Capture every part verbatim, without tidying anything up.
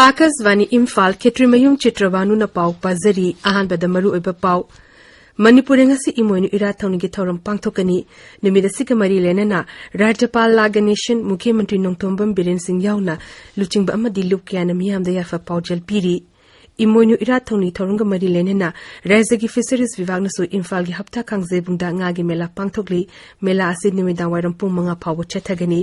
ꯑꯥꯀꯥꯁꯕꯥꯅꯤ ꯏꯝꯐꯥꯜ, ꯈꯦꯇ꯭ꯔꯤꯃꯌꯨꯝ ꯆꯤꯇ꯭ꯔꯕꯥꯅꯨꯅ ꯄꯥꯎ ꯄꯥꯖꯔꯤ꯫ ꯑꯍꯥꯟꯕꯗ ꯃꯔꯨꯑꯣꯏꯕ ꯄꯥꯎ꯫ ꯃꯅꯤꯄꯨꯔꯗ ꯉꯁꯤ ꯏꯃꯣꯏꯅꯨ ꯏꯔꯥꯠ ꯊꯧꯅꯤꯒꯤ ꯊꯧꯔꯝ ꯄꯥꯡꯊꯣꯛꯀꯅꯤ꯫ ꯅꯨꯃꯤꯠ ꯑꯁꯤꯒ ꯃꯔꯤ ꯂꯩꯅꯅ ꯔꯥꯖ꯭ꯌꯄꯥꯜ ꯂꯥ ꯒꯅꯦꯁꯟ, ꯃꯨꯈ꯭ꯌ ꯃꯟꯇ꯭ꯔꯤ ꯅꯣꯡꯊꯣꯝꯕꯝ ꯕꯤꯔꯦꯟ ꯁꯤꯡ ꯌꯥꯎꯅ ꯂꯨꯆꯤꯡꯕ ꯑꯃꯗꯤ ꯂꯨꯞ ꯀꯌꯥꯅ ꯃꯤꯌꯥꯝꯗ ꯌꯥꯏꯐ ꯄꯥꯎꯖꯦꯜ ꯄꯤꯔꯤ꯫ ꯏꯃꯣꯏꯅꯨ ꯏꯔꯥꯠ ꯊꯧꯅꯤ ꯊꯧꯔꯝꯒ ꯃꯔꯤ ꯂꯩꯅꯅ ꯔꯥꯖ꯭ꯌꯒꯤ ꯐꯤꯁꯔꯤꯁ ꯕꯤꯚꯥꯒꯅꯁꯨ ꯏꯝꯐꯥꯜꯒꯤ ꯍꯞꯇꯥ ꯀꯥꯡꯖꯩꯕꯨꯡꯗ ꯉꯥꯒꯤ ꯃꯦꯂꯥ ꯄꯥꯡꯊꯣꯛꯂꯤ꯫ ꯃꯦꯂꯥ ꯑꯁꯤ ꯅꯨꯃꯤꯗꯥꯡ ꯋꯥꯏꯔꯝ ꯄꯨꯡ ꯃꯉꯥ ꯐꯥꯎꯕ ꯆꯠꯊꯒꯅꯤ꯫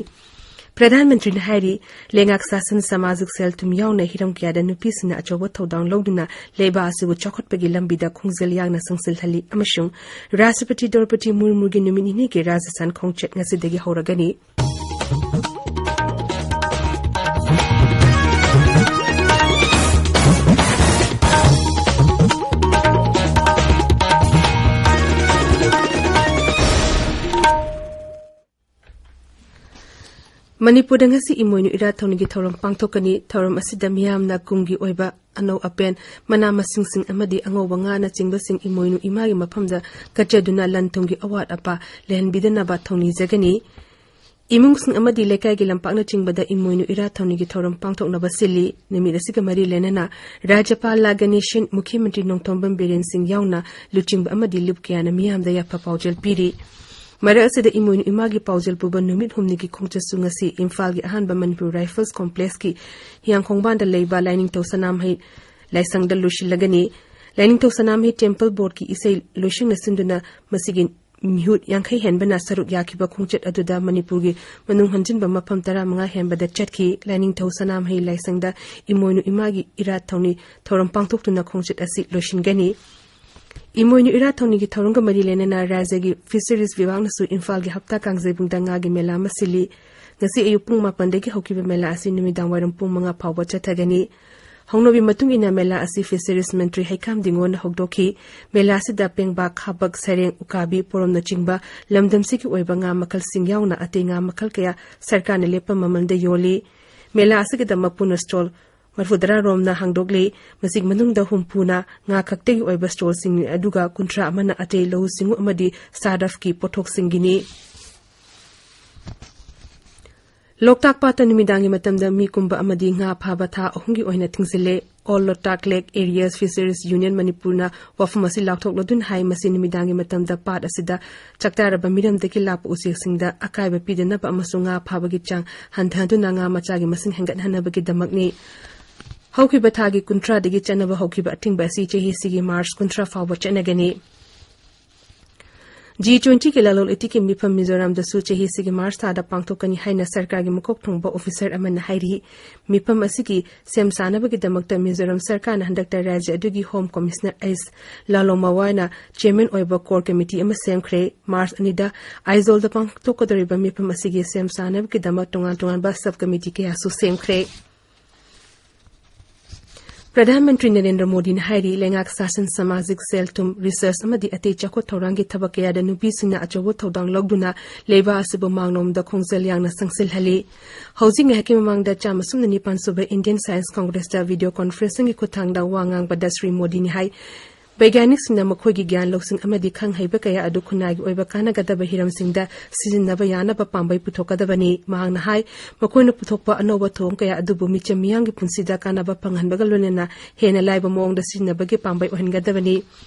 ꯄ꯭ꯔꯙꯥꯟ ꯃꯟꯇ꯭ꯔꯤꯅ ꯍꯥꯏꯔꯤ, ꯂꯩꯉꯥꯛ ꯁꯥꯁꯟ, ꯁꯃꯥꯖꯤꯛ ꯁꯦꯜ ꯊꯨꯝ ꯌꯥꯎꯅ ꯍꯤꯔꯝ ꯀꯌꯥꯗ ꯅꯨꯄꯤꯁꯤꯡꯅ ꯑꯆꯧꯕ ꯊꯧꯗꯥꯡ ꯂꯧꯗꯨꯅ ꯂꯩꯕꯥꯛ ꯑꯁꯤꯕꯨ ꯆꯥꯎꯈꯠꯄꯒꯤ ꯂꯝꯕꯤꯗ ꯈꯣꯡꯖꯦꯜ ꯌꯥꯡꯅ ꯆꯪꯁꯤꯜꯍꯜꯂꯤ ꯑꯃꯁꯨꯡ ꯔꯥꯁꯇ꯭ꯔꯄꯇꯤ ꯗ꯭ꯔꯧꯄꯗꯤ ꯃꯨꯔꯃꯨꯒꯤ ꯅꯨꯃꯤꯠ ꯅꯤꯅꯤꯒꯤ ꯔꯥꯖꯁꯊꯥꯟ ꯈꯣꯡꯆꯠ ꯉꯁꯤꯗꯒꯤ ꯍꯧꯔꯒꯅꯤ꯫ ꯃꯅꯤꯄꯨꯔꯗ ꯉꯁꯤ ꯏꯃꯣꯏꯅꯨ ꯏꯔꯥꯠ ꯊꯧꯅꯤꯒꯤ ꯊꯧꯔꯝ ꯄꯥꯡꯊꯣꯛꯀꯅꯤ꯫ ꯊꯧꯔꯝ ꯑꯁꯤꯗ ꯃꯤꯌꯥꯝꯅ ꯀꯨꯝꯒꯤ ꯑꯣꯏꯕ ꯑꯅꯧ ꯑꯄꯦꯟ, ꯃꯅꯥ ꯃꯁꯤꯡꯁꯤꯡ ꯑꯃꯗꯤ ꯑꯉꯧꯕ ꯉꯥꯅꯆꯤꯡꯕꯁꯤꯡ ꯏꯃꯣꯏꯅꯨ ꯏꯃꯥꯒꯤ ꯃꯐꯝꯗ ꯀꯠꯆꯗꯨꯅ ꯂꯟ ꯊꯨꯝꯒꯤ ꯑꯋꯥꯠ ꯑꯄꯥ ꯂꯩꯍꯟꯕꯤꯗꯅꯕ ꯊꯧꯅꯤꯖꯒꯅꯤ꯫ ꯏꯃꯨꯡꯁꯤꯡ ꯑꯃꯗꯤ ꯂꯩꯀꯥꯏꯒꯤ ꯂꯝꯄꯥꯛꯅꯆꯤꯡꯕꯗ ꯏꯃꯣꯏꯅꯨ ꯏꯔꯥꯠ ꯊꯧꯅꯤꯒꯤ ꯊꯧꯔꯝ ꯄꯥꯡꯊꯣꯛꯅꯕ ꯁꯤꯜꯂꯤ꯫ ꯅꯨꯃꯤꯠ ꯑꯁꯤꯒ ꯃꯔꯤ ꯂꯩꯅꯅ ꯔꯥꯖ꯭ꯌꯄꯥꯜ ꯂꯥ ꯒꯅꯦꯁꯟ, ꯃꯨꯈ꯭ꯌ ꯃꯟꯇ꯭ꯔꯤ ꯅꯣꯡꯊꯣꯝꯕꯝ ꯕꯤꯔꯦꯟ ꯁꯤꯡ ꯌꯥꯎꯅ ꯂꯨꯆꯤꯡꯕ ꯑꯃꯗꯤ ꯂꯨꯞ ꯀꯌꯥꯅ ꯃꯤꯌꯥꯝꯗ ꯌꯥꯏꯐ ꯄꯥꯎꯖꯦꯜ ꯄꯤꯔꯤ꯫ ꯃꯔꯛ ꯑꯁꯤꯗ ꯏꯃꯣꯏꯅꯨ ꯏꯃꯥꯒꯤ ꯄꯥꯎꯖꯦꯜ ꯄꯨꯕ ꯅꯨꯃꯤꯠ ꯍꯨꯝꯅꯤꯒꯤ ꯈꯣꯡꯆꯠꯁꯨ ꯉꯁꯤ ꯏꯝꯐꯥꯜꯒꯤ ꯑꯍꯥꯟꯕ ꯃꯅꯤꯄꯨꯔ ꯔꯥꯏꯐꯜꯁ ꯀꯣꯝꯄ꯭ꯂꯦꯛꯁꯀꯤ ꯍꯤꯌꯥꯡꯈꯣꯡꯕꯥꯟꯗ ꯂꯩꯕ ꯂꯥꯏꯅꯤꯡꯊꯧ ꯁꯅꯥꯃꯍꯤ ꯂꯥꯏꯁꯪꯗ ꯂꯣꯏꯁꯤꯜꯂꯒꯅꯤ꯫ ꯂꯥꯏꯅꯤꯡꯊꯧ ꯁꯅꯥꯃꯍꯤ ꯇꯦꯝꯄꯜ ꯕꯣꯔꯗꯀꯤ ꯏꯁꯩ ꯂꯣꯏꯁꯪꯅ ꯁꯤꯟꯗꯨꯅ ꯃꯁꯤꯒꯤ ꯃꯤꯍꯨꯠ ꯌꯥꯡꯈꯩ ꯍꯦꯟꯕꯅ ꯁꯔꯨꯛ ꯌꯥꯈꯤꯕ ꯈꯣꯡꯆꯠ ꯑꯗꯨꯗ ꯃꯅꯤꯄꯨꯔꯒꯤ ꯃꯅꯨꯡ ꯍꯟꯖꯤꯟꯕ ꯃꯐꯝ ꯇꯔꯥꯃꯉꯥ ꯍꯦꯟꯕꯗ ꯆꯠꯈꯤ꯫ ꯂꯥꯏꯅꯤꯡꯊꯧ ꯁꯅꯥꯃꯍꯤ ꯂꯥꯏꯁꯪꯗ ꯏꯃꯣꯏꯅꯨ ꯏꯃꯥꯒꯤ ꯏꯔꯥꯠ ꯊꯧꯅꯤ ꯊꯧꯔꯝ ꯄꯥꯡꯊꯣꯛꯇꯨꯅ ꯈꯣꯡꯆꯠ ꯑꯁꯤ ꯂꯣꯏꯁꯤꯟꯒꯅꯤ꯫ ꯏꯃꯣꯏꯅꯨ ꯏꯔꯥꯠ ꯊꯧꯅꯤꯒꯤ ꯊꯧꯔꯝꯒ ꯃꯔꯤ ꯂꯩꯅꯅ ꯔꯥꯖ꯭ꯌꯒꯤ ꯐꯤꯁꯔꯤꯁ ꯕꯤꯚꯥꯒꯅꯁꯨ ꯏꯝꯐꯥꯜꯒꯤ ꯍꯞꯇꯥ ꯀꯥꯡꯖꯩꯕꯨꯡꯗ ꯉꯥꯒꯤ ꯃꯦꯂꯥ ꯑꯃ ꯁꯤꯜꯂꯤ꯫ ꯉꯁꯤ ꯑꯌꯨꯛ ꯄꯨꯡ ꯃꯥꯄꯟꯗꯒꯤ ꯍꯧꯈꯤꯕ ꯃꯦꯂꯥ ꯑꯁꯤ ꯅꯨꯃꯤꯗꯥꯡ ꯋꯥꯏꯔꯝ ꯄꯨꯡ ꯃꯉꯥ ꯐꯥꯎꯕ ꯆꯠꯊꯒꯅꯤ꯫ ꯍꯧꯅꯕꯤ ꯃꯇꯨꯡ ꯏꯟꯅ ꯃꯦꯂꯥ ꯑꯁꯤ ꯐꯤꯁꯔꯤꯁ ꯃꯟꯇ꯭ꯔꯤ ꯍꯩꯀꯥꯝ ꯗꯤꯡꯒꯣꯟꯅ ꯍꯧꯗꯣꯛꯈꯤ꯫ ꯃꯦꯂꯥ ꯑꯁꯤꯗ ꯄꯦꯡꯕꯥ, ꯈꯥꯕꯛ, ꯁꯔꯦꯡ, ꯎꯀꯥꯕꯤ, ꯄꯣꯔꯣꯝꯅꯆꯤꯡꯕ ꯂꯝꯗꯝꯁꯤꯒꯤ ꯑꯣꯏꯕ ꯉꯥ ꯃꯈꯜꯁꯤꯡ ꯌꯥꯎꯅ ꯑꯇꯩ ꯉꯥ ꯃꯈꯜ ꯀꯌꯥ ꯁꯔꯀꯥꯔꯅ ꯂꯦꯞꯄ ꯃꯃꯜꯗ ꯌꯣꯜꯂꯤ꯫ ꯃꯦꯂꯥ ꯑꯁꯤꯒꯤꯗꯃꯛ ꯄꯨꯟꯅ ꯁ꯭ꯇꯣꯜ ꯃꯔꯐꯨꯇꯔꯥ ꯔꯣꯝꯅ ꯍꯥꯡꯗꯣꯛꯂꯤ꯫ ꯃꯁꯤꯒꯤ ꯃꯅꯨꯡꯗ ꯍꯨꯝꯐꯨꯅ ꯉꯥ ꯈꯛꯇꯒꯤ ꯑꯣꯏꯕ ꯁ꯭ꯇꯣꯜꯁꯤꯡꯅꯤ, ꯑꯗꯨꯒ ꯀꯨꯟꯊ꯭ꯔꯥ ꯑꯃꯅ ꯑꯇꯩ ꯂꯧꯎ ꯁꯤꯡꯎ ꯑꯃꯗꯤ ꯁꯥꯗꯐꯀꯤ ꯄꯣꯠꯊꯣꯛꯁꯤꯡꯒꯤꯅꯤ꯫ ꯂꯣꯛꯇꯥꯛ ꯄꯥꯠꯇ ꯅꯨꯃꯤꯗꯥꯡꯒꯤ ꯃꯇꯝꯗ ꯃꯤ ꯀꯨꯝꯕ ꯑꯃꯗꯤ ꯉꯥ ꯐꯥꯕ ꯊꯥ ꯑꯍꯨꯝꯒꯤ ꯑꯣꯏꯅ ꯊꯤꯡꯖꯤꯜꯂꯦ꯫ All Lotak Lake Areas Fisheries Union ꯃꯅꯤꯄꯨꯔꯅ ꯋꯥꯐꯝ ꯑꯁꯤ ꯂꯥꯎꯊꯣꯛꯂꯗꯨꯅ ꯍꯥꯏ, ꯃꯁꯤ ꯅꯨꯃꯤꯗꯥꯡꯒꯤ ꯃꯇꯝꯗ ꯄꯥꯠ ꯑꯁꯤꯗ ꯆꯥꯛꯇꯥꯔꯕ ꯃꯤꯔꯝꯗꯒꯤ ꯂꯥꯛꯄ ꯎꯆꯦꯛꯁꯤꯡꯗ ꯑꯀꯥꯏꯕ ꯄꯤꯗꯅꯕ ꯑꯃꯁꯨꯡ ꯉꯥ ꯐꯥꯕꯒꯤ ꯆꯥꯡ ꯍꯟꯊꯍꯟꯗꯨꯅ ꯉꯥ ꯃꯆꯥꯒꯤ ꯃꯁꯤꯡ ꯍꯦꯟꯒꯠꯍꯟꯅꯕꯒꯤꯗꯃꯛꯅꯤ꯫ ꯍꯧꯈꯤꯕ ꯊꯥꯒꯤ ꯀꯨꯟꯊ꯭ꯔꯥꯗꯒꯤ ꯆꯠꯅꯕ ꯍꯧꯈꯤꯕ ꯑꯊꯤꯡꯕ ꯑꯁꯤ ꯆꯍꯤꯁꯤꯒꯤ ꯃꯥꯔꯆ ꯀꯨꯟꯊ꯭ꯔꯥ ꯐꯥꯎꯕ ꯆꯠꯅꯒꯅꯤ꯫ ꯖꯤ ꯇ꯭ꯋꯦꯟꯇꯤꯒꯤ ꯂꯂꯣꯟ ꯏꯇꯤꯛꯀꯤ ꯃꯤꯐꯝ ꯃꯤꯖꯣꯔꯥꯝꯗꯁꯨ ꯆꯍꯤꯁꯤꯒꯤ ꯃꯥꯔꯆ ꯊꯥꯗ ꯄꯥꯡꯊꯣꯛꯀꯅꯤ ꯍꯥꯏꯅ ꯁꯔꯀꯥꯔꯒꯤ ꯃꯀꯣꯛ ꯊꯣꯡꯕ ꯑꯣꯐꯤꯁꯔ ꯑꯃꯅ ꯍꯥꯏꯔꯤ꯫ ꯃꯤꯐꯝ ꯑꯁꯤꯒꯤ ꯁꯦꯝ ꯁꯥꯅꯕꯒꯤꯗꯃꯛꯇ ꯃꯤꯖꯣꯔꯥꯝ ꯁꯔꯀꯥꯔꯅ ꯍꯟꯗꯛꯇ ꯔꯥꯖ꯭ꯌ ꯑꯗꯨꯒꯤ ꯍꯣꯝ ꯀꯃꯤꯁꯅꯔ ꯑꯩꯁ ꯂꯥꯂꯣꯃꯋꯥꯅ ꯆꯤꯌꯔꯃꯦꯟ ꯑꯣꯏꯕ ꯀꯣꯔ ꯀꯃꯤꯇꯤ ꯑꯃ ꯁꯦꯝꯈ꯭ꯔꯦ꯫ ꯃꯥꯔꯆ ꯑꯅꯤꯗ ꯑꯥꯏꯖꯣꯜꯗ ꯄꯥꯡꯊꯣꯛꯀꯗꯧꯔꯤꯕ ꯃꯤꯐꯝ ꯑꯁꯤꯒꯤ ꯁꯦꯝ ꯁꯥꯅꯕꯒꯤꯗꯃꯛ ꯇꯣꯉꯥꯟ ꯇꯣꯉꯥꯟꯕ ꯁꯕ ꯀꯃꯤꯇꯤ ꯀꯌꯥꯁꯨ ꯁꯦꯝꯈ꯭ꯔꯦ꯫ ꯄ꯭ꯔꯙꯥꯟ ꯃꯟꯇ꯭ꯔꯤ ꯅꯔꯦꯟꯗ꯭ꯔ ꯃꯣꯗꯤꯅ ꯍꯥꯏꯔꯤ, ꯂꯩꯉꯥꯛ ꯁꯥꯁꯟ, ꯁꯃꯥꯖꯤꯛ, ꯁꯦꯜ-ꯊꯨꯝ, ꯔꯤꯁꯔꯁ ꯑꯃꯗꯤ ꯑꯇꯩ ꯆꯥꯎꯈꯠ ꯊꯧꯔꯥꯡꯒꯤ ꯊꯕꯛ ꯀꯌꯥꯗ ꯅꯨꯄꯤꯁꯤꯡꯅ ꯑꯆꯧꯕ ꯊꯧꯗꯥꯡ ꯂꯧꯗꯨꯅ ꯂꯩꯕꯥꯛ ꯑꯁꯤꯕꯨ ꯃꯥꯡꯂꯣꯝꯗ ꯈꯣꯡꯖꯦꯜ ꯌꯥꯡꯅ ꯆꯪꯁꯤꯜꯍꯜꯂꯤ꯫ ꯍꯧꯖꯤꯛ ꯉꯥꯏꯍꯥꯛꯀꯤ ꯃꯃꯥꯡꯗ ꯆꯥꯝꯃ ꯁꯨꯞꯅ ꯅꯤꯄꯥꯟ ꯁꯨꯕ Indian Science Congressꯇ video conferencingꯒꯤ ꯈꯨꯠꯊꯥꯡꯗ ꯋꯥ ꯉꯥꯡꯕꯗ ꯁ꯭ꯔꯤ ꯃꯣꯗꯤꯅ ꯍꯥꯏ, ꯕꯩꯒ꯭ꯌꯥꯅꯤꯛꯁꯤꯡꯅ ꯃꯈꯣꯏꯒꯤ ꯒ꯭ꯌꯥꯟ ꯂꯧꯁꯤꯡ ꯑꯃꯗꯤ ꯈꯪ ꯍꯩꯕ ꯀꯌꯥ ꯑꯗꯨ ꯈꯨꯟꯅꯥꯏꯒꯤ ꯑꯣꯏꯕ ꯀꯥꯟꯅꯒꯗꯕ ꯍꯤꯔꯝꯁꯤꯡꯗ ꯁꯤꯖꯤꯟꯅꯕ ꯌꯥꯅꯕ ꯄꯥꯝꯕꯩ ꯄꯨꯊꯣꯛꯀꯗꯕꯅꯤ꯫ ꯃꯍꯥꯛꯅ ꯍꯥꯏ, ꯃꯈꯣꯏꯅ ꯄꯨꯊꯣꯛꯄ ꯑꯅꯧꯕ ꯊꯧꯑꯣꯡ ꯀꯌꯥ ꯑꯗꯨꯕꯨ ꯃꯤꯆꯝ ꯃꯤꯌꯥꯝꯒꯤ ꯄꯨꯟꯁꯤꯗ ꯀꯥꯟꯅꯕ ꯐꯪꯍꯟꯕꯒ ꯂꯣꯏꯅꯅ ꯍꯦꯟꯅ ꯂꯥꯏꯕ ꯃꯑꯣꯡꯗ ꯁꯤꯖꯤꯟꯅꯕꯒꯤ ꯄꯥꯝꯕꯩ ꯑꯣꯏꯍꯟꯒꯗꯕꯅꯤ꯫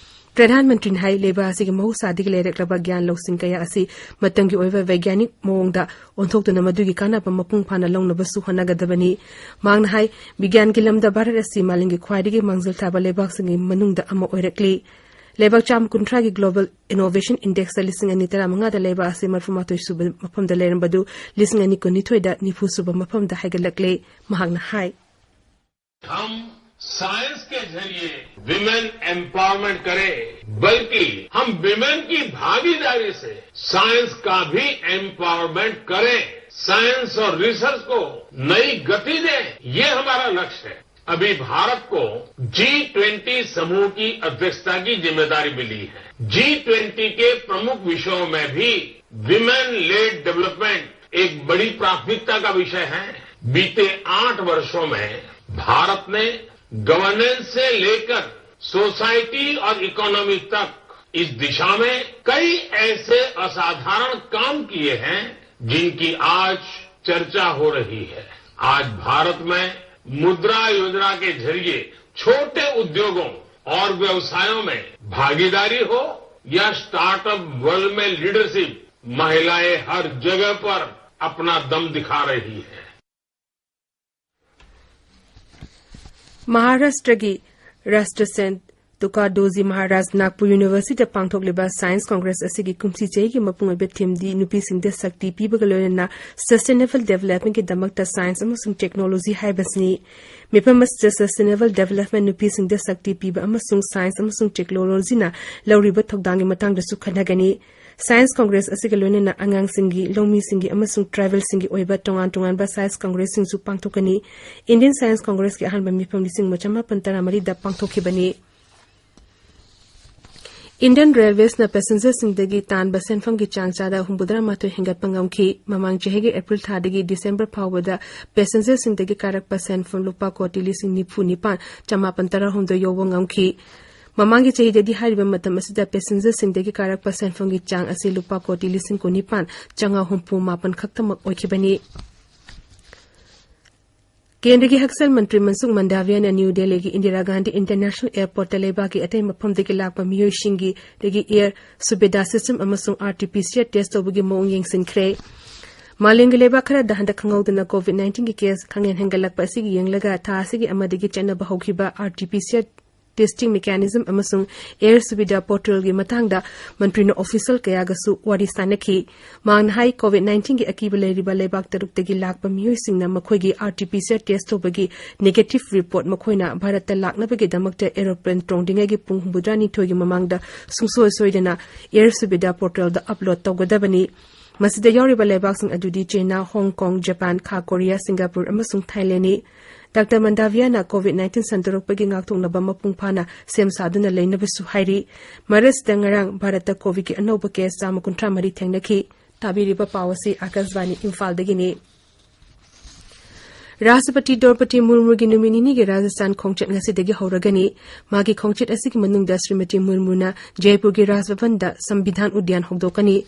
ꯄ꯭ꯔꯙꯥꯟ ꯃꯟꯇ꯭ꯔꯤꯅ ꯍꯥꯏ, ꯂꯩꯕꯥꯛ ꯑꯁꯤꯒꯤ ꯃꯍꯧꯁꯥꯗꯒꯤ ꯂꯩꯔꯛꯂꯕ ꯒ꯭ꯌꯥꯟ ꯂꯧꯁꯤꯡ ꯀꯌꯥ ꯑꯁꯤ ꯃꯇꯝꯒꯤ ꯑꯣꯏꯕ ꯕꯩꯒ꯭ꯌꯥꯅꯤꯛ ꯃꯑꯣꯡꯗ ꯑꯣꯟꯊꯣꯛꯇꯨꯅ ꯃꯗꯨꯒꯤ ꯀꯥꯟꯅꯕ ꯃꯄꯨꯡ ꯐꯥꯅ ꯂꯧꯅꯕꯁꯨ ꯍꯣꯠꯅꯒꯗꯕꯅꯤ꯫ ꯃꯍꯥꯛꯅ ꯍꯥꯏ, ꯕꯤꯒ꯭ꯌꯥꯟꯒꯤ ꯂꯝꯗ ꯚꯥꯔꯠ ꯑꯁꯤ ꯃꯥꯂꯦꯝꯒꯤ ꯈ꯭ꯋꯥꯏꯗꯒꯤ ꯃꯥꯡꯖꯤꯜ ꯊꯥꯕ ꯂꯩꯕꯥꯛꯁꯤꯡꯒꯤ ꯃꯅꯨꯡꯗ ꯑꯃ ꯑꯣꯏꯔꯛꯂꯤ꯫ ꯂꯩꯕꯥꯛ ꯆꯥꯝꯃ ꯀꯨꯟꯊ꯭ꯔꯥꯒꯤ Global Innovation Indexꯇ ꯂꯤꯁꯤꯡ ꯑꯅꯤ ꯇꯔꯥꯃꯉꯥꯗ ꯂꯩꯕꯥꯛ ꯑꯁꯤ ꯃꯔꯐꯨ ꯃꯥꯊꯣꯏ ꯁꯨꯕ ꯃꯐꯝꯗ ꯂꯩꯔꯝꯕꯗꯨ ꯂꯤꯁꯤꯡ ꯑꯅꯤ ꯀꯨꯟꯅꯤꯊꯣꯏꯗ ꯅꯤꯐꯨ ꯁꯨꯕ ꯃꯐꯝꯗ ꯍꯥꯏꯒꯠꯂꯛꯂꯦ꯫ ꯃꯍꯥꯛꯅ ꯍꯥꯏ, हम साइंस के जरिए विमेन एम्पावरमेंट करें, बल्कि हम विमेन की भागीदारी से साइंस का भी एम्पावरमेंट करें, साइंस और रिसर्च को नई गति दें, ये हमारा लक्ष्य है। अभी भारत को जी ट्वेंटी समूह की अध्यक्षता की जिम्मेदारी मिली है। जी ट्वेंटी के प्रमुख विषयों में भी विमेन लेड डेवलपमेंट एक बड़ी प्राथमिकता का विषय है। बीते आठ वर्षों में भारत ने गवर्नेंस से लेकर सोसाइटी और इकोनॉमी तक इस दिशा में कई ऐसे असाधारण काम किए हैं, जिनकी आज चर्चा हो रही है। आज भारत में मुद्रा योजना के जरिए छोटे उद्योगों और व्यवसायों में भागीदारी हो या स्टार्टअप वर्ल्ड में लीडरशिप, महिलाएं हर जगह पर अपना दम दिखा रही हैं। ꯃꯍꯥꯔꯥꯁꯇ꯭ꯔꯒꯤ ꯔꯥꯁꯇ꯭ꯔ ꯁꯦꯟ ꯇꯨꯀꯥꯗꯣꯖꯤ ꯃꯍꯥꯔꯥꯖ ꯅꯥꯒꯄꯨꯔ ꯌꯨꯅꯤꯚꯔꯁꯤꯇꯤꯗ ꯄꯥꯡꯊꯣꯛꯂꯤꯕ ꯁꯥꯏꯟꯁ ꯀꯣꯡꯒ꯭ꯔꯦꯁ ꯑꯁꯤꯒꯤ ꯀꯨꯝꯁꯤ ꯆꯍꯤꯒꯤ ꯃꯄꯨꯡ ꯑꯣꯏꯕ ꯊꯤꯝꯗꯤ ꯅꯨꯄꯤꯁꯤꯡꯗ ꯁꯛꯇꯤ ꯄꯤꯕꯒ ꯂꯣꯏꯅꯅ ꯁꯁꯇꯦꯅꯦꯕꯜ ꯗꯦꯕꯂꯞꯃꯦꯟꯒꯤꯗꯃꯛꯇ ꯁꯥꯏꯟꯁ ꯑꯃꯁꯨꯡ ꯇꯦꯛꯅꯣꯂꯣꯖꯤ ꯍꯥꯏꯕꯁꯤꯅꯤ꯫ ꯃꯤꯐꯝ ꯑꯁꯤꯗ ꯁꯁꯇꯦꯅꯦꯕꯜ ꯗꯦꯕꯂꯞꯃꯦꯟ, ꯅꯨꯄꯤꯁꯤꯡꯗ ꯁꯛꯇꯤ ꯄꯤꯕ ꯑꯃꯁꯨꯡ ꯁꯥꯏꯟꯁ ꯑꯃꯁꯨꯡ ꯇꯦꯛꯅꯣꯂꯣꯖꯤꯅ ꯂꯧꯔꯤꯕ ꯊꯧꯗꯥꯡꯒꯤ ꯃꯇꯥꯡꯗꯁꯨ ꯈꯟꯅꯒꯅꯤ꯫ ꯁꯥꯏꯟꯁ ꯀꯣꯡꯒ꯭ꯔꯦꯁ ꯑꯁꯤꯒ ꯂꯣꯏꯅꯅ ꯑꯉꯥꯡꯁꯤꯡꯒꯤ, ꯂꯧꯃꯤꯁꯤꯡꯒꯤ ꯑꯃꯁꯨꯡ ꯇ꯭ꯔꯥꯏꯕꯦꯜꯁꯤꯡꯒꯤ ꯑꯣꯏꯕ ꯇꯣꯉꯥꯟ ꯇꯣꯉꯥꯟꯕ ꯁꯥꯏꯟꯁ ꯀꯣꯡꯒ꯭ꯔꯦꯁꯁꯤꯡꯁꯨ ꯄꯥꯡꯊꯣꯛꯀꯅꯤ꯫ ꯏꯟꯗꯤꯌꯟ ꯁꯥꯏꯟꯁ ꯀꯣꯡꯒ꯭ꯔꯦꯁꯀꯤ ꯑꯍꯥꯟꯕ ꯃꯤꯐꯝ ꯂꯤꯁꯤꯡ ꯑꯃ ꯆꯃꯥꯄꯟ ꯇꯔꯥꯃꯔꯤꯗ ꯄꯥꯡꯊꯣꯛꯈꯤꯕꯅꯤ꯫ ꯏꯟꯗꯤꯌꯟ ꯔꯦꯜꯋꯦꯁꯅ ꯄꯦꯁꯦꯟꯖꯔꯁꯤꯡꯗꯒꯤ ꯇꯥꯟꯕ ꯁꯦꯟꯐꯝꯒꯤ ꯆꯥꯡ ꯆꯥꯗ ꯍꯨꯝꯐꯨꯇꯔꯥꯃꯥꯊꯣꯏ ꯍꯦꯟꯒꯠꯄ ꯉꯝꯈꯤ꯫ ꯃꯃꯥꯡ ꯆꯍꯤꯒꯤ ꯑꯦꯄ꯭ꯔꯤꯜ ꯊꯥꯗꯒꯤ ꯗꯤꯁꯦꯝꯕꯔ ꯐꯥꯎꯕꯗ ꯄꯦꯁꯦꯟꯖꯔꯁꯤꯡꯗꯒꯤ ꯀꯥꯔꯛꯄ ꯁꯦꯟꯐꯝ ꯂꯨꯄꯥ ꯀꯣꯇꯤ ꯂꯤꯁꯤꯡ ꯅꯤꯐꯨ ꯅꯤꯄꯥꯟ ꯆꯃꯥꯄꯟ ꯇꯔꯥꯍꯨꯝꯗꯣꯏ ꯌꯧꯕ ꯉꯝꯈꯤ꯫ ꯃꯃꯥꯡꯒꯤ ꯆꯍꯤꯗꯗꯤ ꯍꯥꯏꯔꯤꯕ ꯃꯇꯝ ꯑꯁꯤꯗ ꯄꯦꯁꯦꯟꯖꯔꯁꯤꯡꯗꯒꯤ ꯀꯥꯔꯛꯄ ꯁꯦꯟꯐꯝꯒꯤ ꯆꯥꯡ ꯑꯁꯤ ꯂꯨꯄꯥ ꯀꯣꯇꯤ ꯂꯤꯁꯤꯡ ꯀꯨꯟꯅꯤꯄꯥꯟ ꯆꯥꯝꯃꯉꯥ ꯍꯨꯝꯐꯨ ꯃꯥꯄꯟ ꯈꯛꯇꯃꯛ ꯑꯣꯏꯈꯤꯕꯅꯤ꯫ ꯀꯦꯟꯗ꯭ꯔꯒꯤ ꯍꯛꯁꯦꯜ ꯃꯟꯇ꯭ꯔꯤ ꯃꯟꯁꯨꯈ ꯃꯟꯗꯥꯚꯤꯌꯥꯅ ꯅ꯭ꯌꯨ ꯗꯦꯜꯂꯤꯒꯤ ꯏꯟꯗꯤꯔꯥ ꯒꯥꯟꯙꯤ ꯏꯟꯇꯔꯅꯦꯁꯅꯦꯜ ꯑꯦꯌꯔꯄꯣꯔꯠꯇ ꯂꯩꯕꯥꯛꯀꯤ ꯑꯇꯩ ꯃꯐꯝꯗꯒꯤ ꯂꯥꯛꯄ ꯃꯤꯑꯣꯏꯁꯤꯡꯒꯤꯗꯒꯤ ꯑꯦꯌꯔ ꯁꯨꯕꯤꯗꯥ ꯁꯤꯁꯇꯦꯝ ꯑꯃꯁꯨꯡ R T P C R test ꯇꯧꯕꯒꯤ ꯃꯑꯣꯡ ꯌꯦꯡꯁꯤꯟꯈ꯭ꯔꯦ꯫ ꯃꯥꯂꯦꯝꯒꯤ ꯂꯩꯕꯥꯛ ꯈꯔꯗ ꯍꯟꯗꯛ ꯈꯪꯍꯧꯗꯅ ꯀꯣꯚꯤꯗ ꯅꯥꯏꯟꯇꯤꯟꯒꯤ ꯀꯦꯁ ꯈꯪꯍꯦꯟ ꯍꯦꯟꯒꯠꯂꯛꯄ ꯑꯁꯤꯒꯤ ꯌꯦꯡꯂꯒ ꯊꯥ ꯑꯁꯤꯒꯤ ꯑꯃꯗꯒꯤ ꯆꯠꯅꯕ ꯍꯧꯈꯤꯕ R T P C R testing mechanism ꯑꯃꯁꯨꯡ ꯑꯦꯌꯔ ꯁꯨꯕꯤꯗꯥ ꯄꯣꯔꯇꯦꯜꯒꯤ ꯃꯇꯥꯡꯗ ꯃꯟꯇ꯭ꯔꯤꯅ ꯑꯣꯐꯤꯁꯤꯌꯦꯜ ꯀꯌꯥꯒꯁꯨ ꯋꯥꯔꯤ ꯁꯥꯟꯅꯈꯤ꯫ ꯃꯍꯥꯛꯅ ꯍꯥꯏ, ꯀꯣꯚꯤꯗ ꯅꯥꯏꯟꯇꯤꯟꯒꯤ ꯑꯀꯤꯕ ꯂꯩꯔꯤꯕ ꯂꯩꯕꯥꯛ ꯇꯔꯨꯛꯇꯒꯤ ꯂꯥꯛꯄ ꯃꯤꯑꯣꯏꯁꯤꯡꯅ ꯃꯈꯣꯏꯒꯤ R T P C R test ꯇꯧꯕꯒꯤ ꯅꯦꯒꯦꯇꯤꯚ ꯔꯤꯄꯣꯔꯠ ꯃꯈꯣꯏꯅ ꯚꯥꯔꯠꯇ ꯂꯥꯛꯅꯕꯒꯤꯗꯃꯛꯇ ꯑꯦꯔꯣꯄ꯭ꯂꯦꯟ ꯇꯣꯡꯗ꯭ꯔꯤꯉꯩꯒꯤ ꯄꯨꯡ ꯍꯨꯝꯐꯨꯇꯔꯥꯅꯤꯊꯣꯏꯒꯤ ꯃꯃꯥꯡꯗ ꯁꯨꯡꯁꯣꯏ ꯁꯣꯏꯗꯅ ꯑꯦꯌꯔ ꯁꯨꯕꯤꯗꯥ ꯄꯣꯔꯇꯦꯜꯗ ꯑꯞꯂꯣꯗ ꯇꯧꯒꯗꯕꯅꯤ꯫ ꯃꯁꯤꯗ ꯌꯥꯎꯔꯤꯕ ꯂꯩꯕꯥꯛꯁꯤꯡ ꯑꯗꯨꯗꯤ ꯆꯩꯅꯥ, ꯍꯣꯡ ꯀꯣꯡ, ꯖꯄꯥꯟ, ꯈꯥ ꯀꯣꯔꯤꯌꯥ, ꯁꯤꯡꯒꯥꯄꯨꯔ ꯑꯃꯁꯨꯡ ꯊꯥꯏꯂꯦꯟꯅꯤ꯫ ꯗꯥꯛꯇꯔ ꯃꯟꯗꯥꯚꯤꯌꯥꯅ ꯀꯣꯚꯤꯗ ꯅꯥꯏꯟꯇꯤꯟ ꯁꯟꯗꯣꯔꯛꯄꯒꯤ ꯉꯥꯛꯊꯣꯛꯅꯕ ꯃꯄꯨꯡ ꯐꯥꯅ ꯁꯦꯝ ꯁꯥꯗꯨꯅ ꯂꯩꯅꯕꯁꯨ ꯍꯥꯏꯔꯤ꯫ ꯃꯔꯛꯁꯤꯗ ꯉꯔꯥꯡ ꯚꯥꯔꯠꯇ ꯀꯣꯚꯤꯗꯀꯤ ꯑꯅꯧꯕ ꯀꯦꯁ ꯆꯥꯝꯃ ꯀꯨꯟꯊ꯭ꯔꯥ ꯃꯔꯤ ꯊꯦꯡꯅꯈꯤ꯫ ꯇꯥꯕꯤꯔꯤꯕ ꯄꯥꯎ ꯑꯁꯤ ꯑꯥꯀꯥꯁꯕꯥꯅꯤ ꯏꯝꯐꯥꯜꯗꯒꯤꯅꯤ꯫ ꯔꯥꯁꯇ꯭ꯔꯄꯇꯤ ꯗ꯭ꯔꯧꯄꯗꯤ ꯃꯨꯔꯃꯨꯒꯤ ꯅꯨꯃꯤꯠ ꯅꯤꯅꯤꯒꯤ ꯔꯥꯖꯁꯊꯥꯟ ꯈꯣꯡꯆꯠ ꯉꯁꯤꯗꯒꯤ ꯍꯧꯔꯒꯅꯤ꯫ ꯃꯥꯒꯤ ꯈꯣꯡꯆꯠ ꯑꯁꯤꯒꯤ ꯃꯅꯨꯡꯗ ꯁ꯭ꯔꯤꯃꯇꯤ ꯃꯨꯔꯃꯨꯅ ꯖꯩꯄꯨꯔꯒꯤ ꯔꯥꯖ ꯚꯕꯟꯗ ꯁꯝꯕꯤꯙꯥꯟ ꯎꯗ꯭ꯌꯥꯟ ꯍꯧꯗꯣꯛꯀꯅꯤ꯫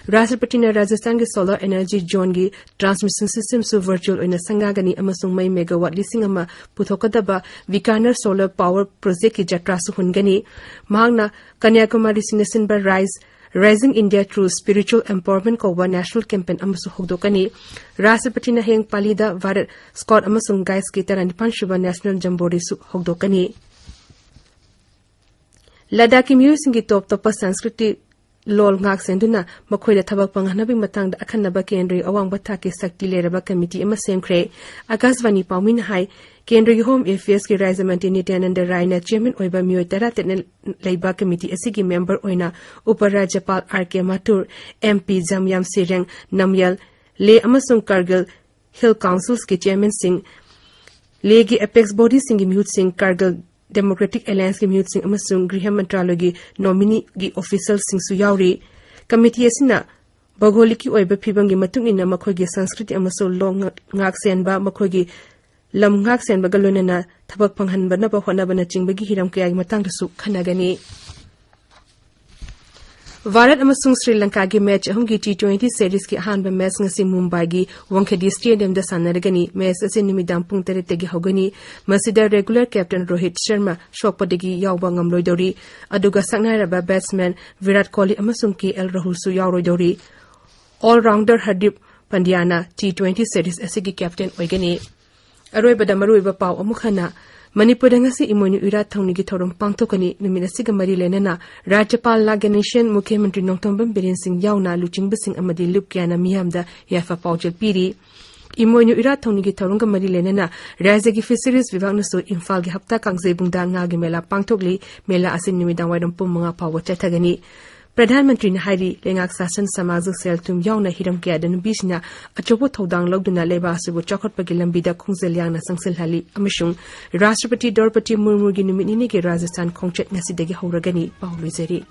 ꯔꯥꯁꯇ꯭ꯔꯄꯇꯤꯅ ꯔꯥꯖꯁꯊꯥꯟꯒꯤ solar energy zoneꯒꯤ transmission systemꯁꯨ virtual ꯑꯣꯏꯅ ꯁꯪꯒꯥꯒꯅꯤ ꯑꯃꯁꯨꯡ ꯃꯩ megawatt ꯂꯤꯁꯤꯡ ꯑꯃ ꯄꯨꯊꯣꯛꯀꯗꯕ Bikaner Solar Power Projectꯀꯤ ꯖꯇ꯭ꯔꯥꯁꯨ ꯍꯨꯟꯒꯅꯤ꯫ ꯃꯍꯥꯛꯅ ꯀꯟꯌꯥꯀꯨꯃꯥꯔꯤꯁꯤꯡꯅ ꯁꯤꯟꯕ Rise, Raising India Through Spiritual Empowerment ꯀꯧꯕ national campaign ꯑꯃꯁꯨ ꯍꯧꯗꯣꯛꯀꯅꯤ꯫ ꯔꯥꯁꯇ꯭ꯔꯄꯇꯤꯅ ꯍꯌꯦꯡ ꯄꯥꯂꯤꯗ Bharat Scout ꯑꯃꯁꯨꯡ Guidesꯀꯤ ꯇꯔꯥꯅꯤꯄꯥꯟ ꯁꯨꯕ national jamboreeꯁꯨ ꯍꯧꯗꯣꯛꯀꯅꯤ꯫ ꯂꯗꯥꯈꯀꯤ ꯃꯤꯑꯣꯏꯁꯤꯡꯒꯤ ꯇꯣꯞ ꯇꯣꯞꯄ ꯁꯪꯁꯀ꯭ꯔꯤꯇꯤ ꯂꯣꯜ ꯉꯥꯛ ꯁꯦꯟꯗꯨꯅ ꯃꯈꯣꯏꯗ ꯊꯕꯛ ꯐꯪꯍꯟꯅꯕꯒꯤ ꯃꯇꯥꯡꯗ ꯑꯈꯟꯅꯕ ꯀꯦꯟꯗ꯭ꯔꯒꯤ ꯑꯋꯥꯡꯕ ꯊꯥꯛꯀꯤ ꯁꯛꯇꯤ ꯂꯩꯔꯕ ꯀꯃꯤꯇꯤ ꯑꯃ ꯁꯦꯝꯈ꯭ꯔꯦ꯫ ꯑꯥꯀꯥꯁꯕꯥꯅꯤ ꯄꯥꯎꯃꯤꯅ ꯍꯥꯏ, ꯀꯦꯟꯗ꯭ꯔꯒꯤ Home Affairsꯀꯤ ꯔꯥꯖ꯭ꯌ ꯃꯟꯇ꯭ꯔꯤ ꯅꯤꯇ꯭ꯌꯥꯅꯟꯗ ꯔꯥꯏꯅ chairman ꯑꯣꯏꯕ ꯃꯤꯑꯣꯏ ꯇꯔꯥꯇꯔꯦꯠꯅ ꯂꯩꯕ ꯀꯃꯤꯇꯤ ꯑꯁꯤꯒꯤ member ꯑꯣꯏꯅ ꯎꯄ ꯔꯥꯖ꯭ꯌꯄꯥꯜ ꯑꯥꯔ ꯀꯦ ꯃꯥꯊꯨꯔ, MP ꯖꯝꯌꯥꯝ ꯁꯦꯔꯦꯡ ꯅꯝꯌꯥꯜ, ꯂꯦꯍ ꯑꯃꯁꯨꯡ Kargil Hill Councilsꯀꯤ chairmanꯁꯤꯡ, ꯂꯦꯍꯒꯤ apex bodyꯁꯤꯡꯒꯤ ꯃꯤꯍꯨꯠꯁꯤꯡ, Kargil Democratic Allianceꯀꯤ ꯃꯤꯍꯨꯠꯁꯤꯡ ꯑꯃꯁꯨꯡ ꯒ꯭ꯔꯤꯍ ꯃꯟꯇ꯭ꯔꯥꯂꯌꯒꯤ nomineeꯒꯤ officialꯁꯤꯡꯁꯨ ꯌꯥꯎꯔꯤ꯫ ꯀꯃꯤꯇꯤ ꯑꯁꯤꯅ ꯚꯧꯒꯣꯂꯤꯛꯀꯤ ꯑꯣꯏꯕ ꯐꯤꯕꯝꯒꯤ ꯃꯇꯨꯡ ꯏꯟꯅ ꯃꯈꯣꯏꯒꯤ ꯁꯪꯁꯀ꯭ꯔꯤꯇꯤ ꯑꯃꯁꯨꯡ ꯂꯣꯟ ꯉꯥꯛ-, ꯉꯥꯛ ꯁꯦꯟꯕ, ꯃꯈꯣꯏꯒꯤ ꯂꯝ ꯉꯥꯛ ꯁꯦꯟꯕꯒ ꯂꯣꯏꯅꯅ ꯊꯕꯛ ꯐꯪꯍꯟꯕꯅꯕ ꯍꯣꯠꯅꯕꯅꯆꯤꯡꯕꯒꯤ ꯍꯤꯔꯝ ꯀꯌꯥꯒꯤ ꯃꯇꯥꯡꯗꯁꯨ ꯈꯟꯅꯒꯅꯤ꯫ ꯚꯥꯔꯠ ꯑꯃꯁꯨꯡ ꯁ꯭ꯔꯤ ꯂꯪꯀꯥꯒꯤ match ꯑꯍꯨꯝꯒꯤ T twenty seriesꯀꯤ ꯑꯍꯥꯟꯕ match ꯉꯁꯤ ꯃꯨꯝꯕꯥꯏꯒꯤ ꯋꯥꯡꯈꯦꯗꯦ Stadiumꯗ ꯁꯥꯟꯅꯔꯒꯅꯤ꯫ Match ꯑꯁꯤ ꯅꯨꯃꯤꯗꯥꯡ ꯄꯨꯡ ꯇꯔꯦꯠꯇꯒꯤ ꯍꯧꯒꯅꯤ꯫ ꯃꯁꯤꯗ regular captain ꯔꯣꯍꯤꯠ ꯁꯔꯃ ꯁꯣꯛꯄꯗꯒꯤ ꯌꯥꯎꯕ ꯉꯝꯂꯣꯏꯗꯧꯔꯤ꯫ ꯑꯗꯨꯒ ꯁꯛꯅꯥꯏꯔꯕ batsman ꯚꯤꯔꯥꯠ ꯀꯣꯍꯂꯤ ꯑꯃꯁꯨꯡ ꯀꯦ ꯑꯦꯜ ꯔꯥꯍꯨꯜꯁꯨ ꯌꯥꯎꯔꯣꯏꯗꯧꯔꯤ꯫ All-rounder ꯍꯔꯗꯤꯞ ꯄꯟꯗ꯭ꯌꯥꯅ T twenty series ꯑꯁꯤꯒꯤ captain ꯑꯣꯏꯒꯅꯤ꯫ ꯑꯔꯣꯏꯕꯗ ꯃꯔꯨꯑꯣꯏꯕ ꯄꯥꯎ ꯑꯃꯨꯛ ꯍꯟꯅ꯫ ꯃꯅꯤꯄꯨꯔꯗ ꯉꯁꯤ ꯏꯃꯣꯏꯅꯨ ꯏꯔꯥꯠ ꯊꯧꯅꯤꯒꯤ ꯊꯧꯔꯝ ꯄꯥꯡꯊꯣꯛꯀꯅꯤ꯫ ꯅꯨꯃꯤꯠ ꯑꯁꯤꯒ ꯃꯔꯤ ꯂꯩꯅꯅ ꯔꯥꯖ꯭ꯌꯄꯥꯜ ꯂꯥ ꯒꯅꯦꯁꯤꯌꯟ, ꯃꯨꯈ꯭ꯌ ꯃꯟꯇ꯭ꯔꯤ ꯅꯣꯡꯊꯣꯝꯕꯝ ꯕꯤꯔꯦꯟ ꯁꯤꯡ ꯌꯥꯎꯅ ꯂꯨꯆꯤꯡꯕꯁꯤꯡ ꯑꯃꯗꯤ ꯂꯨꯞ ꯀꯌꯥꯅ ꯃꯤꯌꯥꯝꯗ ꯌꯥꯏꯐ ꯄꯥꯎꯖꯦꯜ ꯄꯤꯔꯤ꯫ ꯏꯃꯣꯏꯅꯨ ꯏꯔꯥꯠ ꯊꯧꯅꯤꯒꯤ ꯊꯧꯔꯝꯒ ꯃꯔꯤ ꯂꯩꯅꯅ ꯔꯥꯖ꯭ꯌꯒꯤ Fisheries ꯕꯤꯚꯥꯒꯅꯁꯨ ꯏꯝꯐꯥꯜꯒꯤ ꯍꯞꯇꯥ ꯀꯥꯡꯖꯩꯕꯨꯡꯗ ꯉꯥꯒꯤ ꯃꯦꯂꯥ ꯄꯥꯡꯊꯣꯛꯂꯤ꯫ ꯃꯦꯂꯥ ꯑꯁꯤ ꯅꯨꯃꯤꯗꯥꯡ ꯋꯥꯏꯔꯝ ꯄꯨꯡ ꯃꯉꯥ ꯐꯥꯎꯕ ꯆꯠꯊꯒꯅꯤ꯫ ꯄ꯭ꯔꯙꯥꯟ ꯃꯟꯇ꯭ꯔꯤꯅ ꯍꯥꯏꯔꯤ, ꯂꯩꯉꯥꯛ ꯁꯥꯁꯟ, ꯁꯃꯥꯖ, ꯁꯦꯜ ꯊꯨꯝ ꯌꯥꯎꯅ ꯍꯤꯔꯝ ꯀꯌꯥꯗ ꯅꯨꯄꯤꯁꯤꯡꯅ ꯑꯆꯧꯕ ꯊꯧꯗꯥꯡ ꯂꯧꯗꯨꯅ ꯂꯩꯕꯥꯛ ꯑꯁꯤꯕꯨ ꯆꯥꯎꯈꯠꯄꯒꯤ ꯂꯝꯕꯤꯗ ꯈꯣꯡꯖꯦꯜ ꯌꯥꯡꯅ ꯆꯪꯁꯤꯜꯍꯜꯂꯤ ꯑꯃꯁꯨꯡ ꯔꯥꯁꯇ꯭ꯔꯄꯇꯤ ꯗ꯭ꯔꯧꯄꯗꯤ ꯃꯨꯔꯃꯨꯒꯤ ꯅꯨꯃꯤꯠ ꯅꯤꯅꯤꯒꯤ ꯔꯥꯖꯁꯊꯥꯟ ꯈꯣꯡꯆꯠ ꯉꯁꯤꯗꯒꯤ ꯍꯧꯔꯒꯅꯤ꯫ ꯄꯥꯎ ꯂꯣꯏꯖꯔꯦ꯫